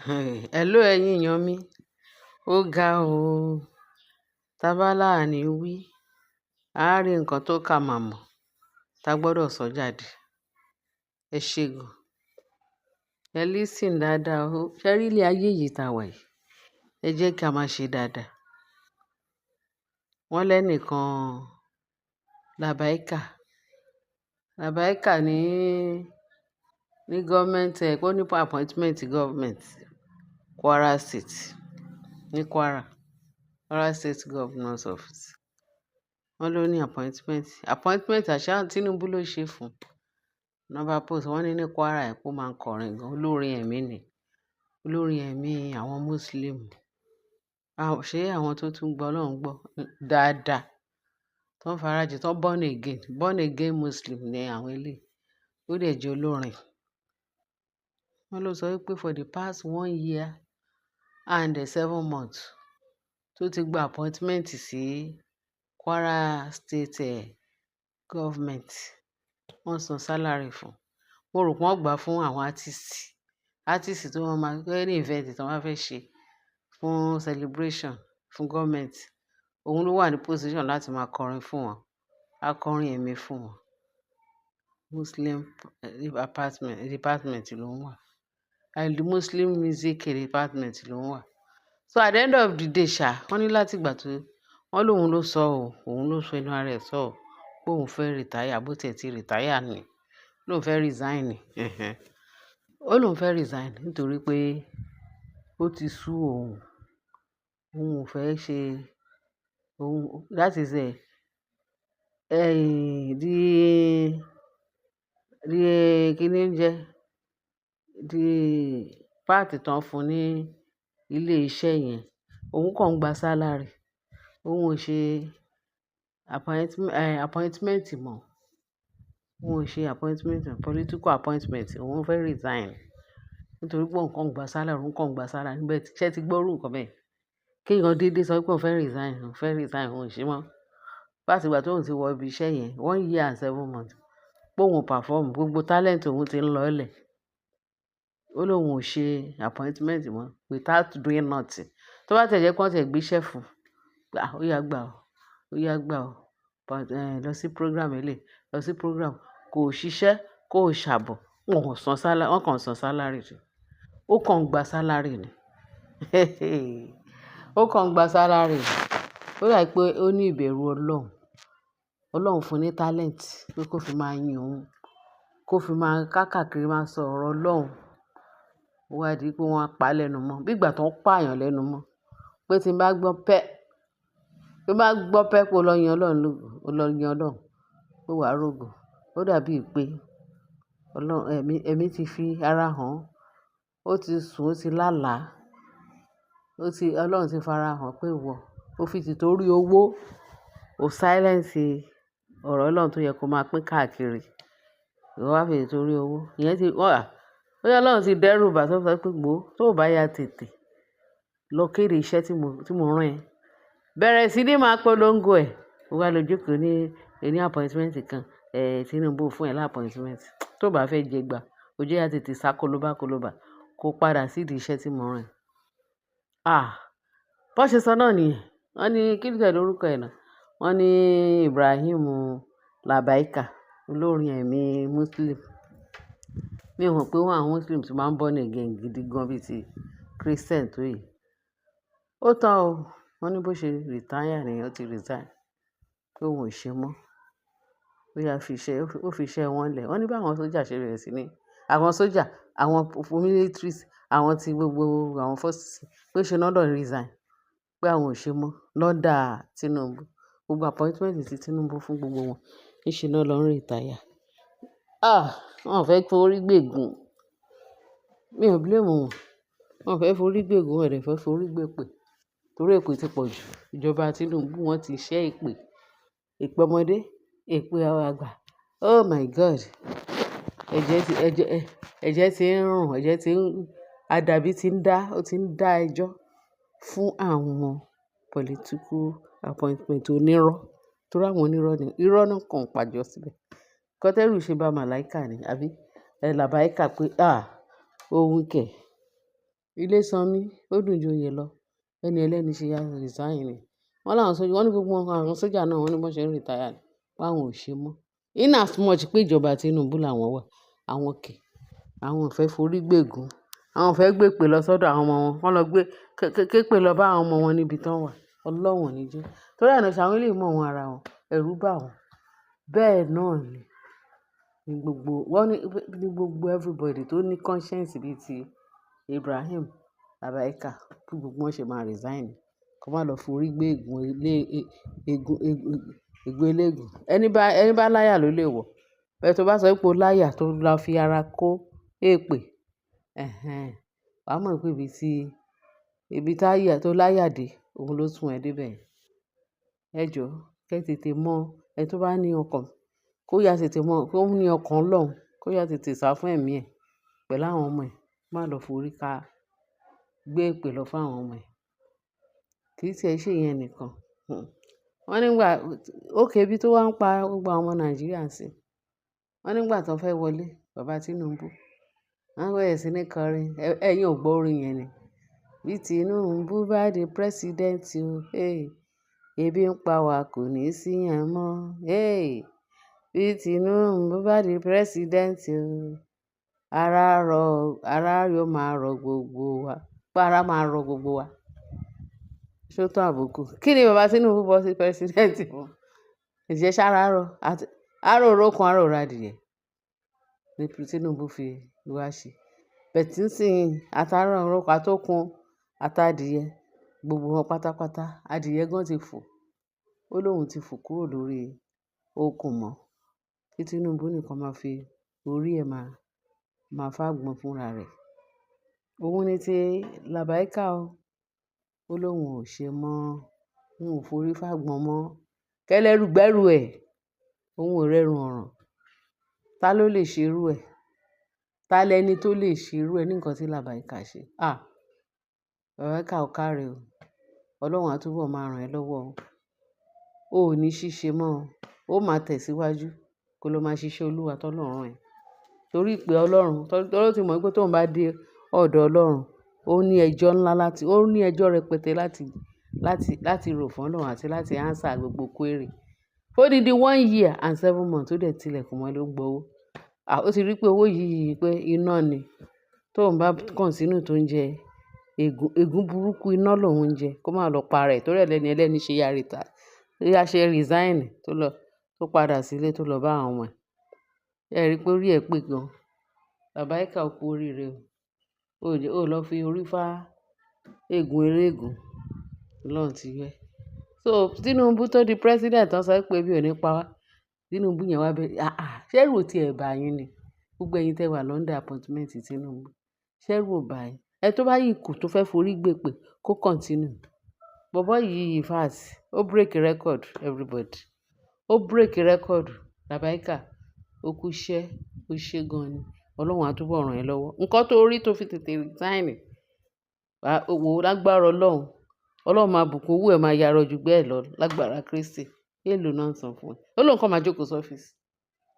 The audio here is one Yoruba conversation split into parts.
Hello ẹ̀yin èèyàn mi. Ó ga o. Tábá láàní wí, a rí nǹkan tó kà màmọ̀ tá gbọ́dọ̀ sọ jáde. Ẹ ṣe gan. Ẹ listen dáadáa o. Ṣé rí ilé ayé yìí tá wà yìí? Ẹ jẹ́ kí a máa ṣe dáadáa. Wọ́n lẹ́nìkan Labaika. Labaika ní government, ẹ ó ní appointment government Kwara State, ní Kwara, Kwara State Governor's Office. Wọ́n ló ní appointment. Appointment àṣà Tinubu ló ṣe fún. Number post wọ́n ní ní Kwara ẹ̀ kó máa ń kọrin gan. Olórin ẹ̀mí ni. Olórin ẹ̀mí àwọn Muslim. Ṣé àwọn tó tún gbọ́ Ọlọ́run gbọ́ dáadáa, tó ń farajìn, tó born again Muslim ni àwọn eléyìí. Ó dẹ̀ jẹ́ olórin. Wọ́n ló sọ wípé for the past 1 year and 7 months tó ti gba appointment sí Kwara State government, wọ́n san salary fún. Mo rò pé wọ́n gbà fún àwọn artist. Artist tó wọ́n máa ń ní event tí wọ́n bá fẹ́ ṣe fún celebration fún government. Òun ló wà ní position láti máa kọrin fún wọn. A kọrin ẹ̀mí fún wọn. Muslim apartment, department ló ń wà. And the Muslim music department ló ń wà. So at the end of the day ṣá, wọ́n ní láti ìgbà tó wọ́n lóun ló sọ ọ́, òun ló sọ inú ara ẹ̀ sọ ọ́ pé òun fẹ́ retire, bó tiẹ̀ ti retire ni. Lóun fẹ́ resign ni. Ó lóun fẹ́ resign nítorí pé ó ti sú òun. Òun ò fẹ́ ṣe òun, that is the kíni ń jẹ́? The part tán fún ní ilé iṣẹ́ yẹn, òun kàn ń gba salary. Òun ò ṣe appointment mọ́. Òun ò ṣe appointment, political appointment. Òun fẹ́ resign nítorí pé òun kàn ń gba salary, òun kàn ń gba salary. But ṣé ẹ ti gbọ́ irú nǹkan bẹ́ẹ̀? Kí èèyàn dédé sọ pé òun fẹ́ resign, òun fẹ́ resign, òun ò ṣe mọ́. Láti ìgbà tí òun ti wọ ibi iṣẹ́ yẹn, 1 year and 7 months, pé òun ò perform, gbogbo talent òun ti ń lọlẹ̀. Ó lóun ò ṣe appointment mọ́ without doing nothing. Tó bá tiẹ̀ jẹ́ pé wọ́n ti ẹ̀ gbé iṣẹ́ fún un, pé à, ó yá gbà ó, ó yá gbà ó, but, lọ sí program eléyìí, lọ sí program, kò ṣiṣẹ́, kò ṣàbọ̀, wọ́n kò san salary, wọ́n kàn san salary ni. Ó kàn ń gba salary ni. Ó kàn ń gba salary ni. Ó dà pé ó ní ìbẹ̀rù Ọlọ́run. Ọlọ́run fún un ní talent pé kó fi máa yin òun, kó fi máa káàkiri máa sọ ọ̀rọ̀ Ọlọ́run. Ó wá di pé wọ́n á pa lẹ́nu mọ́. Bí ìgbà tó ń pa èèyàn lẹ́nu mọ́. Pé tí n bá gbọ́ pẹ́, tí n bá gbọ́ pẹ́ pé ó lọ yin Ọlọ́run lógo, ó lọ yin Ọlọ́run, pé wàá rògo. Ó dàbí pé Ọlọ́run, ẹ̀mí, ẹ̀mí ti fi ara hàn. Ó ti sùn, ó ti láàlá. Ó ti, Ọlọ́run ti fara hàn pé ìwọ, ó fi tìtorí owó, ó silence ọ̀rọ̀ Ọlọ́run tó yẹ kó máa pín káàkiri. Ìwọ wá fi tìtorí owó. Ìyẹn ti, wọ́n à, bóyá Ọlọ́run ti dẹ́rù bà tó sọ pé gbó, tó bá ya tètè lọ kéde iṣẹ́ tí mo rán ẹ. Bẹ̀rẹ̀ sí ní máa polongo ẹ̀. Ó wá lọ jókòó ní appointment kan, Tinubu fún ẹ ní appointment. Tó bá fẹ́ jẹ gbá, ó jẹ́ ya tètè sá kolobá kolobá kó padà sí ìdí iṣẹ́ tí mo rán ẹ. Ah! Bó ṣe sọ náà nìyẹn. Wọ́n ní kí ni lórúkọ ẹ̀ náà? Wọ́n ní Ibrahim Labaika, olórin ẹ̀mí Muslim. Mi ò mọ̀ pé àwọn Muslim tí máa ń born again gidi gan bí i ti Christian tó yìí. Ó tán o. Wọ́n ní bó ṣe retire nìyẹn, ó ti resign. Pé òun ò ṣe mọ́. Ó yá fi iṣẹ́, ó fi iṣẹ́ wọn lẹ̀. Wọ́n ní bí àwọn sójà ṣe bẹ̀rẹ̀ sí ní, àwọn sójà, àwọn militaries, àwọn tí gbogbo àwọn forces pé ṣe ná lọ resign. Pé àwọn ò ṣe mọ́ under Tinubu. Gbogbo appointment tí Tinubu fún gbogbo wọn, ní ṣe ná lọ ń retire. Ah! Wọ́n ò fẹ́ forí gbégun. Mi ò blame wọn. Wọ́n ò fẹ́ forí gbégun, wọ́n ò dẹ̀ fẹ́ forí gbépè. Torí èpè ti pọ̀ jù. Ìjọba Tinubu wọ́n ti ṣẹ́ èpè. Èpè ọmọdé, èpè àgbà. Oh my God! Ẹ̀jẹ̀ ti, ẹ̀jẹ̀, ẹ̀jẹ̀ tí ń rùn, ẹ̀jẹ̀ tí ń, àdàbí tí ń dá, ó ti ń dá ẹjọ́ fún àwọn political appointment onírọ́. Torí àwọn onírọ́ ni, irọ́ náà kàn pàjọ́ síbẹ̀. Nǹkan tẹ́rù ṣe bá Màláíkà ni, àbí? Ẹ Labaika pé, ah! Òun kẹ̀. Ilé sanmi, ó dùn joyè lọ. Ẹni ẹlẹ́ni ṣe ya resign ni. Wọ́n láwọn sójà, wọ́n ní gbogbo àwọn sójà náà wọ́n ní bó ṣe ń retire ni, pé àwọn ò ṣe mọ́. In as much pé ìjọba Tinubu làwọn wà, àwọn kẹ̀, àwọn ò fẹ́ forí gbégun. Àwọn ò fẹ́ gbé èpè lọ sọ́dọ̀ àwọn ọmọ wọn. Wọ́n lọ gbé képè lọ bá àwọn ọmọ wọn níbi tí wọ́n wà. Ọlọ́run ò ní jẹ́. Torí ẹ náà ṣe àwọn eléyìí mọ̀ wọ́n ara wọn, ẹ̀rù bà wọ́n. Bẹ́ẹ̀ náà ni gbogbo, wọ́n ní gbogbo everybody tó ní conscience bí i ti Ibrahim Labaika, bí gbogbo wọn ṣe máa resign. Kó má lọ forí gbé ègún ilé, ègún, ègún eléégún. Ẹni bá láyà ló lè wọ̀. Bẹ́ẹ̀ tó bá sọ pé o láyà tó lọ fi ara kó èpè, ẹ̀hẹn, wà á mọ̀ pé ibi tí, ibi táyà tó láyà dé, òun ló sún ẹ dé ibẹ̀. Ẹ jọ, kí ẹ tètè mọ̀, ẹni tó bá ní ọkàn, kó yá tètè mọ̀, kó ní ọkàn Ọlọ́run, kó yá tètè sá fún ẹ̀mí ẹ̀ pẹ̀lú àwọn ọmọ ẹ̀. Má lọ forí ká gbé èpè lọ fún àwọn ọmọ ẹ̀. Kì í ṣe ìyẹn nìkan. Wọ́n nígbà, okay ebi tó wá ń pa gbogbo àwọn ọmọ Nàìjíríà sí. Wọ́n nígbà tó fẹ́ wọlé, bàbá Tinubu, wọ́n bẹ̀rẹ̀ sí ní kọrin. Ẹ̀yin ò gbọ́ orin yẹn ni. Bí Tinubu bá di president o, hey, ebi ń pa wa kò ní sí yẹn mọ́. Hey, bí Tinubu bá di president o, ara rọ, ara yóò máa rọ gbogbo wa. Pé ara máa rọ gbogbo wa. Ṣé ó tó àbùkù? Kí ni bàbá Tinubu bọ́ sí president fún? Ǹjẹ́ ṣá ara rọ? Ara ò rókun, ara ò radìyẹ. Ní Tinubu fi wá ṣe. But nísìnyí, atara òrókun, àtọkùn, atadìyẹ, gbogbo wọn pátápátá, adìyẹ gan ti fò. Ó lóhùn ti fò kúrò lórí okùn mọ́. Kí Tinubu nìkan máa fi orí ẹ máa, máa fàgbọn fúnra rẹ̀. Òun ní tí Labaika o. Ó lóhùn ò ṣe mọ́, òun ò forí fàgbọn mọ́. Kẹ́lẹ́rù gbẹ́rù ẹ̀, òun ò rẹ́run ọ̀ràn. Ta ló lè ṣe irú ẹ? Ta lẹni tó lè ṣe irú ẹ ní nǹkan tí Labaika ṣe? Ah! Labaika ò káre o. Ọlọ́run á túbọ̀ máa ràn ẹ́ lọ́wọ́ o. O ò ní ṣíṣe mọ́ o. Ó máa tẹ̀síwájú kó lọ máa ṣiṣẹ́ Olúwa tó Ọlọ́run rán ẹ. Torí pé Ọlọ́run, torí ó ti mọ̀ pé tóun bá dé ọ̀dọ̀ Ọlọ́run, ó ní ẹjọ́ ńlá láti, ó ní ẹjọ́ rẹpẹtẹ láti rò fún Ọlọ́run àti láti answer gbogbo query. Fódìdí 1 year and 7 months ó dẹ̀ tilẹ̀kùn mọ́lé ó gbowó. Ah, ó ti rí pé owó yìí pé iná ni. Tóun bá continue tó ń jẹ ègún, ègún burúkú iná lòun ń jẹ kó má lọ para ẹ̀ torí ẹlẹ́ni ẹlẹ́ni ṣe ya retire. Ya ṣe resign tó lọ, tó padà sílé tó lọ bá àwọn ọmọ ẹ̀. Ẹ rí pé orí ẹ pé gan. Labaika ó kú oríire o. O lọ fi orí fá ègún eléégún. Ọlọ́run ti yọ ẹ́. So Tinubu tó di president wọ́n sọ pé ebi ò ní pa wá. Tinubu yẹn wá bẹ, ah ah, ṣé ẹ̀rù ò tí ẹ bá yín ni? Gbogbo ẹ̀yin tẹ wà under appointment Tinubu. Ṣé ẹ̀rù ò bá yín? Ẹni tó bá yìí kù tó fẹ́ forí gbé pé kó continue. Bọ̀bọ́ yìí in fact, ó break record everybody. Ó break record. Labaika, ó kú iṣẹ́, ó ṣe gan ni. Ọlọ́run á túbọ̀ ràn ẹ́ lọ́wọ́. Nǹkan tó rí tó fi tètè resign, wò ó lágbára Ọlọ́run. Ọlọ́run máa bùkún owó ẹ máa yarọ ju bẹ́ẹ̀ lọ lágbára Kristi. Èló náà ń san fún ẹ? Ó lóun kàn máa jókòó sí ọ́fíìsì.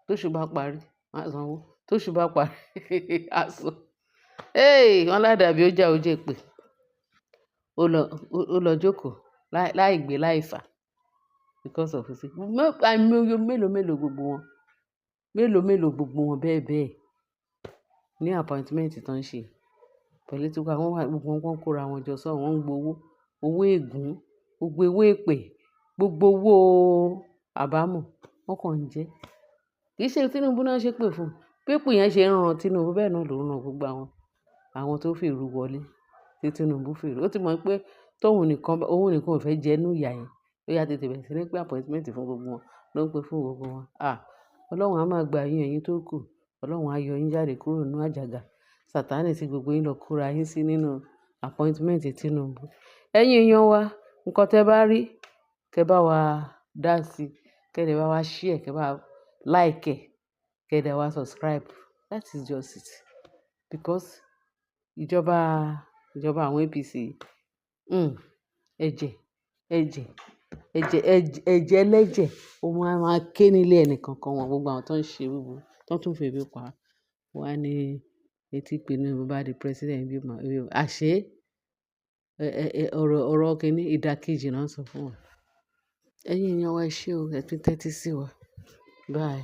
Tóṣù bá parí, wọ́n á sanwó. Tóṣù bá parí, á san. Hey! Wọ́n ládàbí ó jà ó jẹ́ pé. Ó lọ jókòó láì gbé láì fà because of it. Àìmọye mélòó mélòó gbogbo wọn. Mélòó mélòó gbogbo wọn bẹ́ẹ̀ bẹ́ẹ̀ ní appointment tó ń ṣe. Political wọ́n wà, gbogbo wọn wọ́n kóra wọn jọ sọ́hun, wọ́n ń gbowó, owó ègún, gbogbo owó èpè, gbogbo owó àbámọ̀ wọ́n kàn ń jẹ. Kì í ṣe Tinubu náà ṣépè fún. Bí èpè yẹn ṣe ń ran Tinubu bẹ́ẹ̀ náà ló ń ran gbogbo àwọn tó fi èrú wọlé. Tí Tinubu fi èrú. Ó ti mọ̀ pé tóun nìkan, òun nìkan ò fẹ́ jẹ inú ìyà yẹn. Ó yá tètè bẹ̀rẹ̀ sí ní pín appointment fún gbogbo wọn. Ló ń pín fún gbogbo wọn. Ah! Ọlọ́run á máa gba yín ẹ̀yin tó kù. Ọlọ́run á yọ yín jáde kúrò nínú àjàgà. Sataní tí gbogbo yín lọ kóra yín sí nínú appointment Tinubu. Ẹ̀yin èèyàn wa, nǹkan tẹ bá rí, kẹ bá wa dá sí, kẹ dẹ̀ bá wa share, kẹ bá like ẹ, kẹ dẹ̀ wá subscribe. That is just it. Because ìjọba àwọn APC, ẹ̀jẹ̀, ẹ̀jẹ̀, ẹ̀jẹ̀, ẹ̀jẹ̀ ẹlẹ́jẹ̀, ó máa máa ké nílé ẹnì kankan wọn, gbogbo àwọn tó ń ṣe búburú, tó tún fi ebi pa wá ní. Etí pinnu bó bá di president bí ó máa, àṣé, ọ̀rọ̀, ọ̀rọ̀ kíni ìdàkejì náà ń sọ fún wa. Ẹ̀yin èèyàn wa, ẹ ṣé o, ẹ tún tẹ́tí sí wa. Bye.